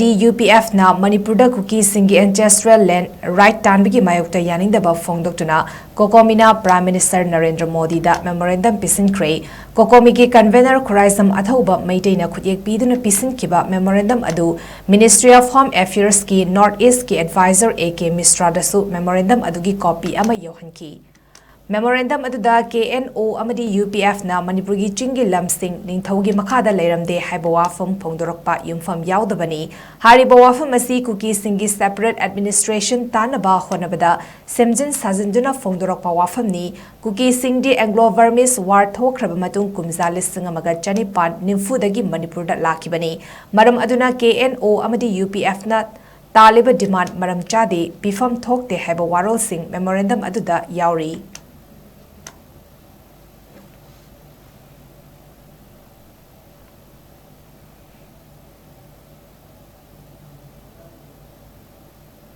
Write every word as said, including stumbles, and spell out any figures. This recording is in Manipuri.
ꯗꯤ ꯌꯨ ꯄꯤ ꯑꯦꯐꯅ ꯃꯅꯤꯄꯨꯔꯗ ꯀꯨꯀꯤꯁꯤꯡꯒꯤ ancestral land right ꯇꯥꯟꯕꯒꯤ ꯃꯥꯌꯣꯛꯇ ꯌꯥꯅꯤꯡꯗꯕ ꯐꯣꯡꯗꯣꯛꯇꯨꯅ ꯀꯣꯀꯣꯃꯤꯅ Prime Minister Narendra ꯃꯣꯗꯤꯗ memorandum ꯄꯤꯁꯤꯟꯈ꯭ꯔꯦ꯫ ꯀꯣꯀꯣꯃꯤꯒꯤ convener Khuraijam ꯑꯊꯧꯕ ꯃꯩꯇꯩꯅ ꯈꯨꯠꯌꯦꯛ ꯄꯤꯗꯨꯅ ꯄꯤꯁꯤꯟꯈꯤꯕ memorandum ꯑꯗꯨ Ministry of Home Affairsꯀꯤ North Eastꯀꯤ advisor A K ꯃꯤꯁ꯭ꯔꯥꯗꯁꯨ memorandum ꯑꯗꯨꯒꯤ copy ꯑꯃ ꯌꯧꯍꯟꯈꯤ꯫ Memorandum ꯑꯗꯨꯗ ꯀꯦ ꯑꯦꯟ ꯑꯣ ꯑꯃꯗꯤ ꯌꯨ ꯄꯤ ꯑꯦꯐꯅ ꯃꯅꯤꯄꯨꯔꯒꯤ ꯆꯤꯡꯒꯤ ꯂꯝꯁꯤꯡ ꯅꯤꯡꯊꯧꯒꯤ ꯃꯈꯥꯗ ꯂꯩꯔꯝꯗꯦ ꯍꯥꯏꯕ ꯋꯥꯐꯝ ꯐꯣꯡꯗꯣꯔꯛꯄ ꯌꯨꯝꯐꯝ ꯌꯥꯎꯗꯕꯅꯤ꯫ ꯍꯥꯏꯔꯤꯕ ꯋꯥꯐꯝ ꯑꯁꯤ ꯀꯨꯀꯤꯁꯤꯡꯒꯤ separate administration ꯇꯥꯟꯅꯕ ꯍꯣꯠꯅꯕꯗ ꯁꯦꯝꯖꯤꯟ ꯁꯥꯖꯤꯟꯗꯨꯅ ꯐꯣꯡꯗꯣꯔꯛꯄ ꯋꯥꯐꯝꯅꯤ꯫ ꯀꯨꯀꯤꯁꯤꯡꯗꯤ Anglo-Burmese war ꯊꯣꯛꯈ꯭ꯔꯕ ꯃꯇꯨꯡ ꯀꯨꯝꯖꯥ ꯂꯤꯁꯤꯡ ꯑꯃꯒ ꯆꯅꯤꯄꯥꯟ ꯅꯤꯐꯨꯗꯒꯤ ꯃꯅꯤꯄꯨꯔꯗ ꯂꯥꯛꯈꯤꯕꯅꯤ꯫ ꯃꯔꯝ ꯑꯗꯨꯅ ꯀꯦ ꯑꯦꯟ ꯑꯣ ꯑꯃꯗꯤ ꯌꯨ ꯄꯤ ꯑꯦꯐꯅ ꯇꯥꯜꯂꯤꯕ demand ꯃꯔꯝ ꯆꯥꯗꯦ, ꯄꯤꯐꯝ ꯊꯣꯛꯇꯦ ꯍꯥꯏꯕ ꯋꯥꯔꯣꯜꯁꯤꯡ memorandum ꯑꯗꯨꯗ ꯌꯥꯎꯔꯤ꯫